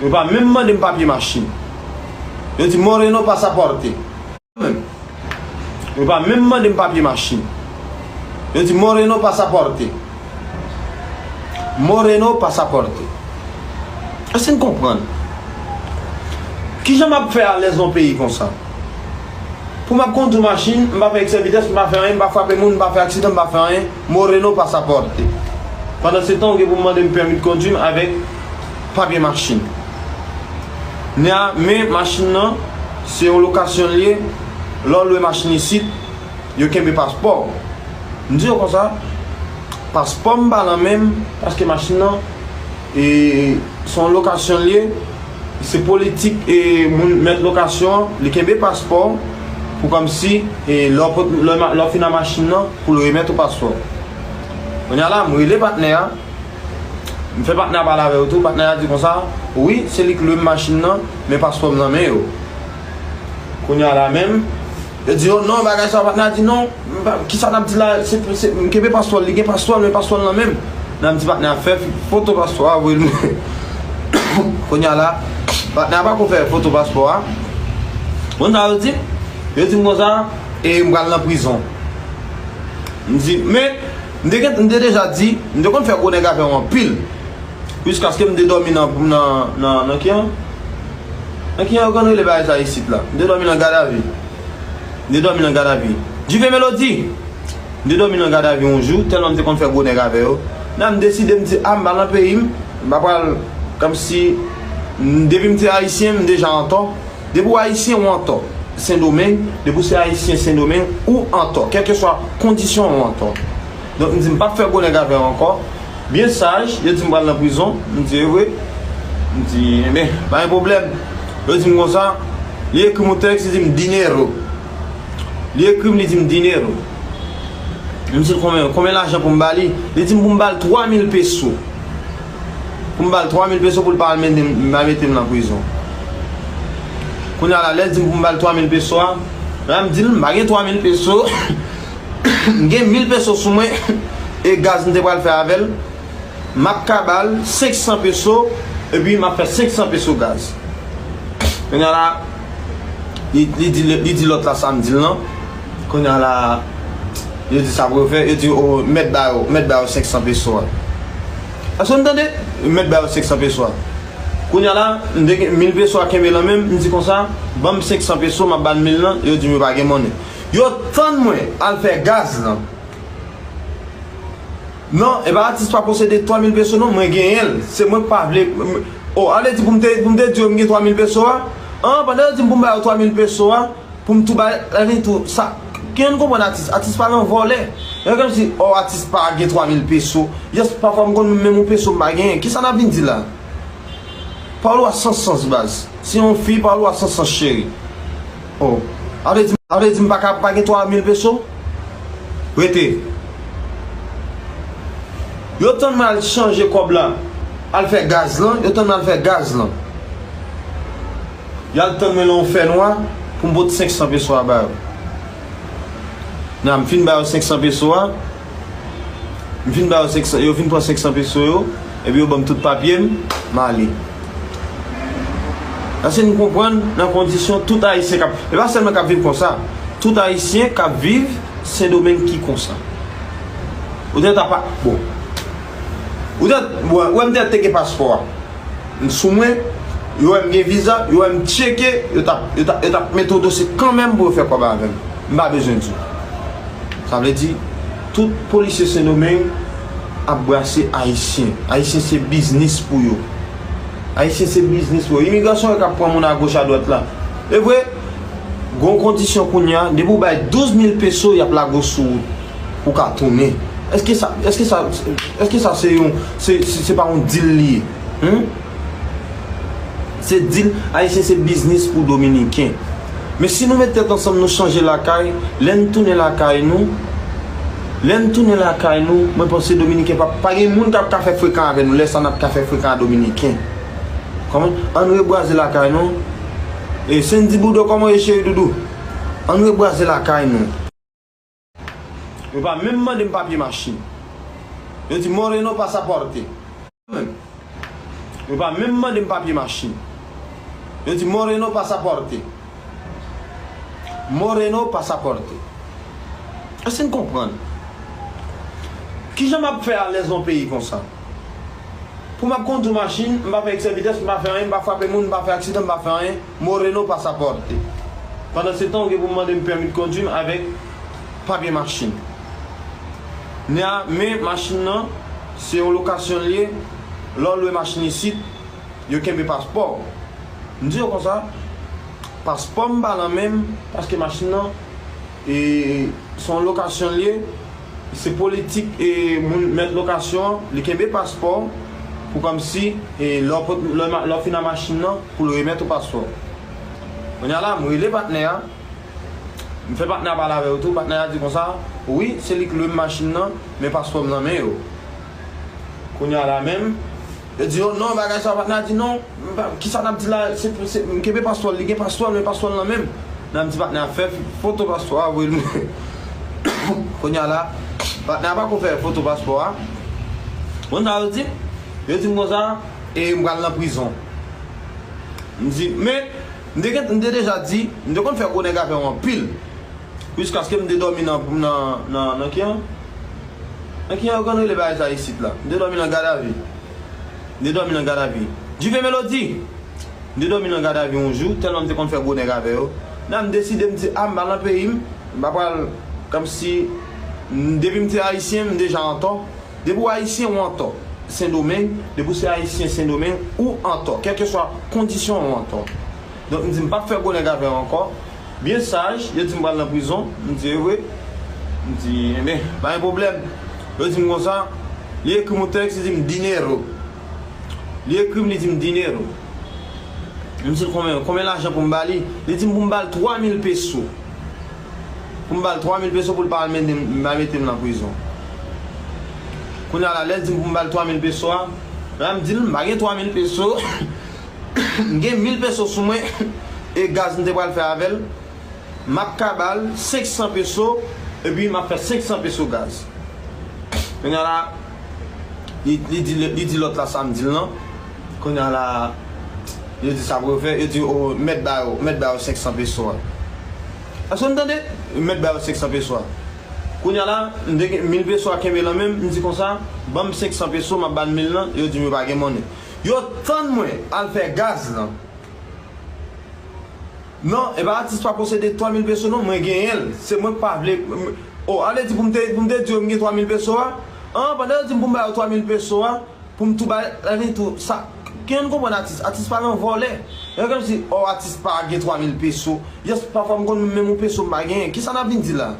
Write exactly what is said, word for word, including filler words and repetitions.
Yo pa menm mande m papye machin. Yo di Moreno pasaporte. Yo pa menm mande m papye machin. Yo di Moreno pasaporte. Moreno pasaporte. Èske n konprann? Kijan m ap fè alèz nan peyi konsa? Pou m ap kondwi machin, m pa fè eksè vitès, m pa fè anyen, m pa frape moun, m pa fè aksidan, m pa fè anyen, Moreno pasaporte. Pandan se tan, ou gen pou mande m pèmi de kondwi m avèk papye machin. Nya, men machin nan, se yon lokasyon l ye, lè w lwe machin isit, yo kenbe paspò w. M di yo konsa, paspò m pa nan men m, paske machin nan, e, se yon lokasyon l ye, se politik, e, moun mèt lokasyon an, li kenbe paspò w pou kòmsi, e, lè w pot-, lè w ma-, lè w fin a machin nan, pou l remèt ou paspò w. Kounye a la, m rele patnè a, m fè patnè a pale avè yo tou, patnè a di konsa, wi, se li k lwe m machin nan, men paspò m nan men yo. Kounye a la menm, yo di, oh non, bagay sa, patnè a di non, m pa, kisa n ap di la, se, se, m kenbe paspò l, li gen paspò l, men paspò l nan men m. N ap di patnè a fè foto paspò a, voye l mwen. Kounye a la, patnè a pa ko fè foto paspò a. Konn sa yo di m? Yo di m konsa, e m pral nan prizon. M di, men, m te gen, m te deja di, m te konn fè gwo nèg avè yo anpil. Jiskaske m te dòmi nan, nan, nan, nan ki an? Nan ki an yo konn rele bagay sa isit la? M te dòmi nan gadavi. M te dòmi nan gadavi. Jive Melodi! M te dòmi nan gadavi yon jou, tèlman m te konn fè gwo nèg avè yo. Nan m deside, m di, a, m pa nan peyi m, m pa pral, kòmsi, m, depi m te ayisyen, m deja an tò. Depi w ayisyen, ou an tò. Sendomeng, depi w se ayisyen Sendomeng, ou an tò. Kèlkeswa kondisyon, ou an tò. Donk, m di, m p ap fè gwo nèg avè yo ankò. Byen saj, yo di m pral nan prizon. M di, e vre? M di, enben, pa gen pwoblèm. Yo di m konsa, li ekri m yon tèks, li di m, dinero. Li ekri m, li di m, dinero. M di l, konbyen, konbyen lajan pou m ba li? Li di m pou m ba l twa mil peso. Pou m ba l twa mil peso pou l pa al mete m, pa mete m nan prizon. Kounye a la, lè l di m pou m ba l twa mil peso a, la m di l, m pa gen twa mil peso. M gen mil peso sou mwen, e gaz m te pral fè avè l. M ap ka ba l senk san peso, epi m ap fè senk san peso gaz. Kounye a la, li, li di, li di lòt la sa m di l lan. Kounye a la, yo di sa pou yo fè, yo di, o, mèt ba yo, mèt ba yo senk san peso a. Èske n tande? Mèt ba yo senk san peso a. Kounye a la, m te gen mil peso a kenbe lan men m, m di konsa, ban m senk san peso, m ap ba l mil lan, yo di m yo pa gen monnen. Yo tann mwen al fè gaz lan. Non, e pa atis pa posede twa mil peso non, mwen genyen l. Se mwen k pa vle. O, a vle di pou m te, pou m te di yo m gen twa mil peso a? An, pandan yo di m pou m ba yo twa mil peso a, pou m tou bay, la vin tou, sa, gen yon konprann atis, atis pa nan vòlè. Yo kòmsi, o, atis pa gen twa mil peso. Yes, pafwa m konn menm yon peso m pa genyen. Kisa n ap vin di la? Pawòl ou a san sans, baz. Si yon fi, pawòl ou a san sans, cheri. Oh. A vle di, a vle di m pa ka pa gen twa mil peso? Rete. Yo tann mwen al chanje kòb la. Al fè gaz lan. Yo tann mwen al fè gaz lan. Y al tann mwen lan yon fènwa pou m pot senk san peso a ba yo. Nan, m fin ba yo senk san peso a. M fin ba yo senk san, yo fin pran senk san peso yo, epi yo ban m tout papye m, m ale. Èske n konprann nan kondisyon tout Ayisyen k ap, e pa sèlman k ap viv konsa, tout Ayisyen k ap viv Sendomeng ki konsa. Ou tèt apa, bon. Ou tèt, ou wè m tèt te gen paspò a. M sou mwen, yo wè m gen viza, yo wè m tcheke, yo t ap, yo t ap, yo t ap mete yon dosye kanmenm pou yo fè kòb avè m. M pa bezwen di w. Sa vle di, tout polisye Sendomeng ap brase Ayisyen. Ayisyen se biznis pou yo. Ayisyen se biznis pou yo. Imigrasyon yo k ap pran moun agoch adwat la. E vre, gon kondisyon kounye a, depi w bay douz mil peso, y ap lage w sou wout pou w ka tounen. Èske sa, èske sa, èske sa se yon, se, se, se pa yon dil li ye? Humm? Se dil, Ayisyen se biznis pou Dominiken. Men si nou met tèt ansanm, nou chanje lakay, lè n tounen lakay nou, lè n tounen lakay nou, mwen panse Dominiken pa, pa gen moun k ap ka fè frekan avè nou, lè sa n ap ka fè frekan a Dominiken. Kòman? Ann rebwaze lakay nou. E Sendy Boudou, kòman w ye cheri doudou? Ann rebwaze lakay nou. Yo pa menm mande m papye machin. Yo di Moreno pasaporte. Menm. Yo pa menm mande m papye machin. Yo di Moreno pasaporte. Moreno pasaporte. Èske n konprann? Kijan m ap fè alèz nan peyi konsa? Pou m ap kondwi machin, m pa fè eksè vitès, m pa fè anyen, m pa frape moun, m pa fè aksidan, m pa fè anyen. Moreno pasaporte. Pandan se tan, ou gen pou mande m pèmi de kondwi m avèk papye machin. Nya, men machin nan, se yon lokasyon l ye. Lè w lwe machin isit, yo kenbe paspò w. M di yo konsa, paspò m pa nan men m, paske machin nan, e, se yon lokasyon l ye, se politik, e, moun mèt lokasyon an, li kenbe paspò w pou kòmsi, e, lè w pot-, lè w ma-, lè w fin a machin nan, pou l remèt ou paspò w. Kounye a la, m rele patnè a, m fè patnè a pale avè yo tou, patnè a di konsa, wi, se li k lwe m machin nan, men paspò m nan men yo. Kounye a la menm, yo di yo, non, bagay sa, patnè a di non, m pa, kisa n ap di la, se, se, m kenbe paspò l, li gen paspò l, men paspò l nan men m. N ap di patnè a fè foto paspò a, voye l. Kounye a la, patnè a pako fè foto paspò a. Konn sa yo di m? Yo di m konsa, e m pral nan prizon. M di, men, m te gen, m te deja di, m te konn fè gwo nèg avè yo anpil. Jiskaske m te dòmi nan, nan, nan, nan ki an? Nan ki an yo konn rele bagay sa isit la? M te dòmi nan gadavi. M te dòmi nan gadavi. Dive Melodi! M te dòmi nan gadavi yon jou, tèlman m te konn fè gwo nèg avè yo. La m deside, m di, a, m pa nan peyi m, m pa pral, kòmsi, m, depi m te ayisyen, m deja antò. Depi w ayisyen, ou antò. Sendomeng, depi w se ayisyen Sendomeng, ou antò. Kèlkeswa kondisyon, ou antò. Donk, m di, m p ap fè gwo nèg avè yo ankò. Byen saj, yo di m pral nan prizon. M di, e vre? M di, enben, pa gen pwoblèm. Yo di m konsa, li ekri m yon tèks, li di m, dinero. Li ekri m, li di m, dinero. M di l, konbyen, konbyen lajan pou m ba li? Li di m pou m ba l twa mil peso. Pou m ba l twa mil peso pou l pa al mete m, pa mete m nan prizon. Kounye a la, lè l di m pou m ba l twa mil peso a, la m di l, m pa gen twa mil peso. M gen mil peso sou mwen, e gaz m te pral fè avè l. M ap ka ba l senk san peso, epi m ap fè senk san peso gaz. Kounye a la, li, li di, li di lòt la sa m di l lan. Kounye a la, yo di sa pou yo fè, yo di, o, mèt ba yo, mèt ba yo senk san peso a. Èske n tande? Mèt ba yo senk san peso a. Kounye a la, m te gen mil peso a kenbe lan men m, m di konsa, ban m senk san peso, m ap ba l mil lan, yo di m yo pa gen monnen. Yo tann mwen al fè gaz lan. Non, e pa atis pa posede twa mil peso non, mwen genyen l. Se mwen k pa vle. O, ale di pou m te, pou m te di yo m gen twa mil peso a. An, pandan yo di m pou m ba yo twa mil peso a, pou m tou bay, ale tou, sa, ki yon konprann atis, atis pa nan vòlè. E kòmsi, o, atis pa gen twa mil peso. Yes, pafwa m konn menm yon peso m pa genyen. Kisa n ap vin di la?